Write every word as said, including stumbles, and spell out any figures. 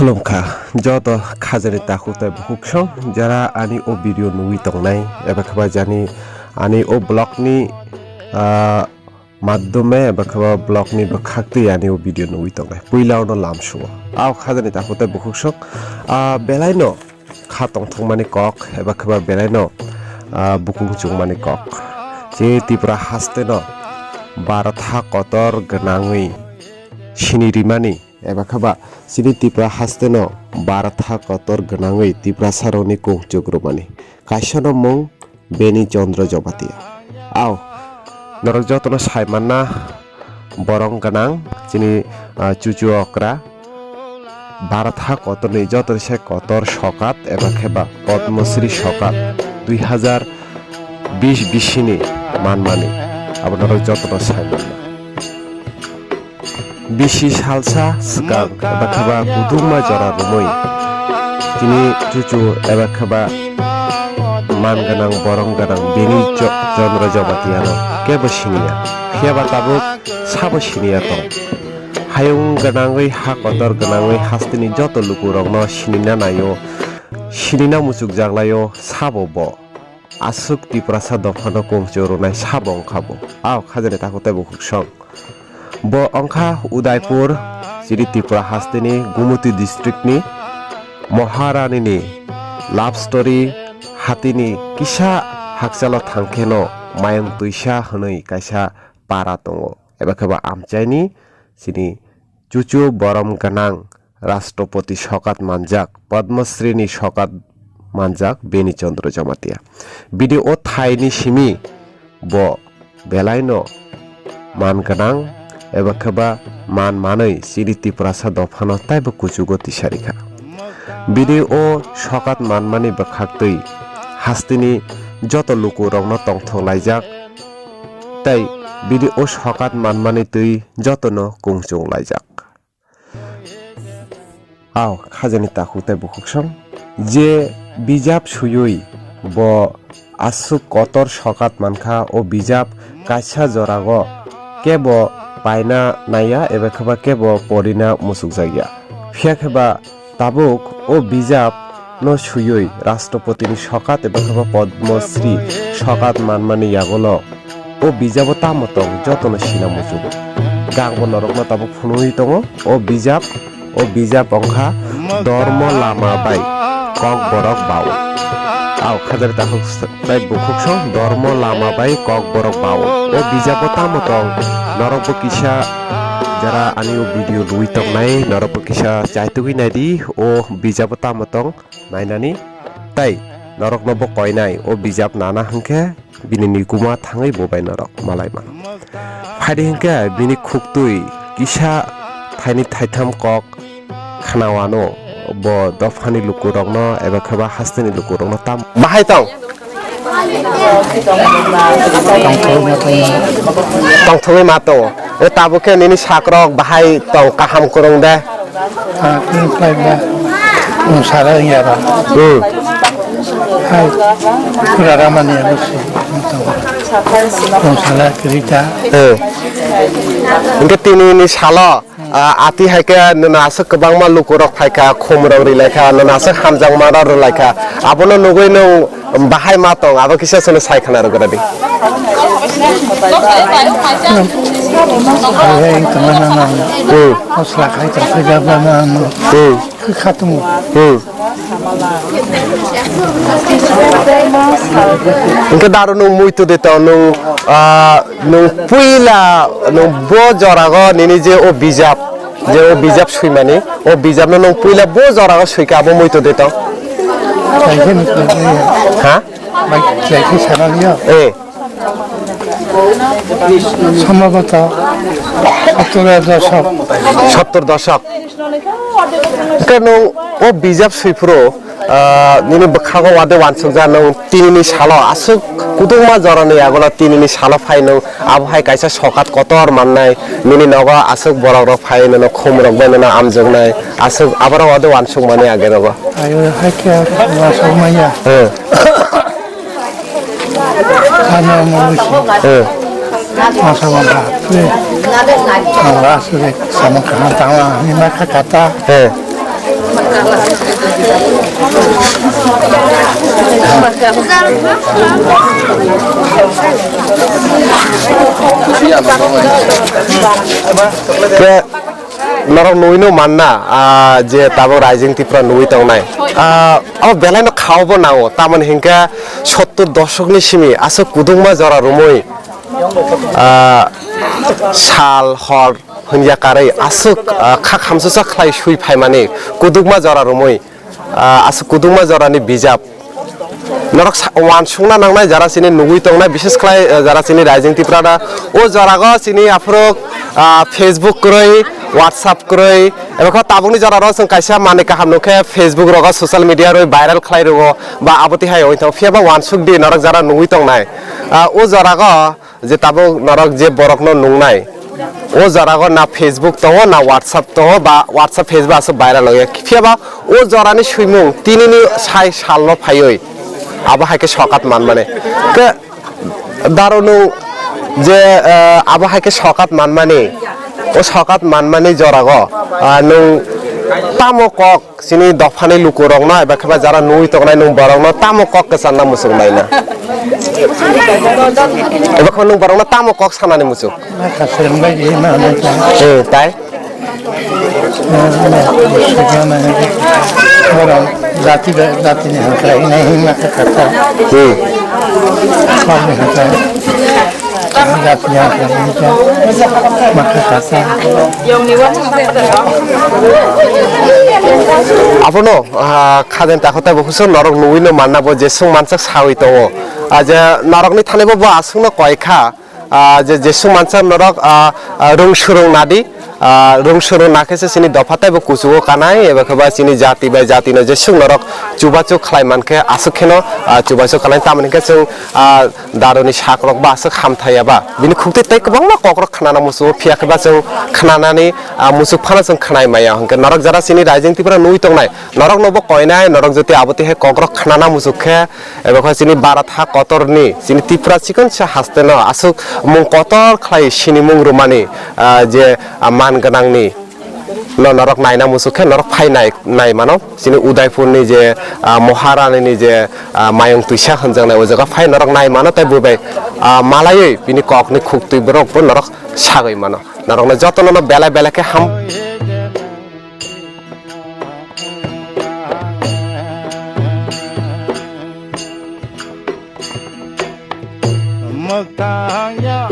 Khulumkha joto khajani takhuk tei bukhuk song jara ani o video nugwi tongnai eba khe ba jani ani o vlog ni, ah, madhyome eba khe ba vlog ni bwkhak twi ani o video nugwi tongnai. Puila ono lam suo. Ao khajani takhuk tei bukhuk song, ah, belai no kha tongthokmani kok eba khe ba belai no, ah, bukung chungmani kok. Chini Tripura haste no Bharat ha kotor gwnangwi sini rimani eba khe ba chini Tripura haste no Bharat ha kotor gwnangwi Tiprasa rokni kung chuk rwmani. Kaisa no mung Beni Chandra Jamatia. Ao, norok jotono sai manna borong gwnang chini, ah, chuchu okra. Bharat ha kotorni joto se kotor sokat eba khe ba Padma Shri sokat dui hazar bish bisini manmani abo norok jotono sai manna. Bisi salsa swkang eba khe ba kudungma jora romwi chini chuchu eba khe ba man gwnang borong gwnang Beni Cho-, Chandra Jamatia no kebo siniya. Phiya ba tabuk sabo siniya tong. Hayung gwnangwi ha kotor gwnangwi hasteni joto lukurokno sinina naio, sinina muchukjaklaio sabo bo. Aswk Tiprasa dophano kung chuk rwnai sabo wngkha bo. Ao khajani takhuk tei bukhuk song. Bo wngkha Udaipur, chini Tripura hasteni Gumuti district ni Maharani ni love story. Hatini kisa hakchalo thangkheno Mayung Twisa hwnwi kaisa para tongo. Eba khe ba amchaini chini chuchu borom gwnang Rashtrapati sokat manjak, Padma Shri ni sokat manjak Beni Chandra Jamatia. Bini o thaini simi bo belaino man gwnang eba khe ba man manwi chini Tiprasa dophano taibo kuchugo tisari kha. Bini o sokat manmani bwkhaktwi hasteni joto lukurokno tongthok laijak tei bini o sokat manmani twi jotono kung chuk laijak. Ao khajani takhuk tei bukhuk song je bijap swiwi bo aswk kotor sokat mankha, o bijap kaisa jorago kebo paina naiya eba khe ba kebo porina muchukjakya. Phiya khe ba tabuk o bijap no swiwi Rashtrapati ni sokat eba khe ba Padma Shri sokat manmani yagulo o bijabo tamo tong jotono sina muchungo. Gangbo norokno tabuk phunugwi tongo o bijap, o bijap wngkha Dormo Lama bai Kokborok Bao. Ao khajani takhuk tei bukhuk song Dormo Lama bai Kokborok Bao. O bijabo tamo tong norokbo kisa jara ani o video nugwi tongnai norokbo kisa chaitugwi naidi o bijabo tamo tong nainani tei norokno bo koinai o bijap nana hwnkhe bini nikuma thangwi bo bai norok malai mano. Phaidi hwnkhe bini khuktwi kisa thaini thaitham kok khnawano bo dophani lukurokno eba khe ba hasteni lukurokno tam bahai tong. Tongthogwi ma tongo. O tabuk khe nini sakrok bahai tong kaham kwrwng de. Ah, tini flight ba, um, sara wngya ba. Hmm. Hai, pura ramani abo si, um, tongo. Um, sara kirita. Hmm. Hwnkhe tini ni salo, ah, ati hai khe nono aswk kwbangma lukurok phai kha, khumrok ri lai kha, nono aswk hamjakma rok rw lai kha. Abono nugwi nwng bahai ma tong, abo kisa chwngno sai khna rwgra di. Hai, hai, wng tongma nang nang. Hmm. Mosla khai tong khe jabra nang nang. Hmm. Kha tongo. Hmm. Hwnkhe daro nwng muitu de tong, nwng, ah, nwng puila, nwng bo jorago nini je o bijap, je o bijap swimani, o bijapno nwng puila bo jorago swikha abo muitu de tong. Hai khe muitu de. Ha? Bai, bai, khe sana liya. Eh. Samabata, sottor doshok. Sottor doshok. Hwnkhe nwng o bijap swiphuru, ah, nini bwkhago wade wansukjak nwng tinini salo aswk kutungma jorani yagulo tinini salo phai nwng abo hai kaisa sokat kotor mannai, nini nogo aswk borok rok phai nono khum rok bai nono amjoknai, aswk aborok wade wansukmani age rogo. Ayo, hai khe wansukmaya. Hmm. Ano mo si. Eh. Masa mo ba. Eh. Ang asli sama kaham tama ni ma kakata. Eh. Ke norok nugwino manna, ah, je tabuk Rising Tripura nugwi tongnai. Ah, abo belaino khaobo nango, tamoni hinkhe sottur doshokni simi aswk kudukma jora romwi, ah, sal hor hwnya karwi aswk, ah, kha khamsusa khlai swi phaimani kudukma jora romwi, ah, aswk kudukma jorani bijap. Norok sa-, uansukna nangnai jara chini nugwi tongnai, bises khlai, ah, jara chini Rising Tripura da. O jorago chini aphuru, ah, Facebook kwrwi, WhatsApp kwrwi, eba khe tabukni joraro chwng kaisa manwi kaham nukhe Facebook rogo social media rwi viral khlai rwo ba abo tihai oi tong. Phiya ba uansuk di norok jara nugwi tongnai. Ah, o jorago je tabuk norok je borokno nungnai, o jorago na Facebook tongo, na WhatsApp tongo, ba WhatsApp, Facebook aswk viral ongya. Phiya ba o jorani swimung tinini sai salno phaiwi abo hai khe sokat manmani. Ke daro nung je, eh, abo hai khe sokat manmani, o sokat manmani jorago, ah, nung tamo kok chini dophani lukurokno eba khe ba jara nugwi tongnai nung borokno tamo kok kwcharna muchung laina? Eba khe nung borokno tamo kok sanani muchung? Eh, tai? Jati, jati ni hangkrai, ini, ini, maka kata. Hmm. Kami hangkrai. Abono, ah, khaden takho taibo husuk norok nugwino manna bo jeswk mansak sawi tongo. Ah, je norokni thani bo, bo aswkno koi kha, ah, je jeswk mansak norok, ah, ah, rung surung nadi, ah, rung surung nakhe se chini dopha taibo kuchugo kanai, eba khe ba chini jati bai jatino jeswk norok chubachu khlai mankhe aswk kheno, ah, chubachu kanai, tamoni khe chwng, ah, daroni sakrok ba aswk hamthaiya ba. Bini khukti tei kwbangma kokrok khnana muchungo, phiya khe ba chwng khnanani, ah, muchuk phano chwng khnai maya. Hwnkhe norok jara chini Rising Tripura nugwi tongnai, norokno bo koinai, norok jotoi abo tihai kokrok khnana muchuk khe, eba khe chini Bharat ha kotorni, chini Tripura chikonsa hasteno aswk mung kotor khlai sinimung rwmani, ah, je, ah, man gwnangni no norok naina muchuk khe norok phai nai, nai mano. Chini Udaipurni je, ah, Maharani ni je, ah, mayung twisa hwnjaknai, o jaga phai norok nai mano, tei bo bai, ah, malaiwi bini kokni khuktwi borok bo norok sagwi mano. Norokno jotono no belai belai khe ham. Mwkang ya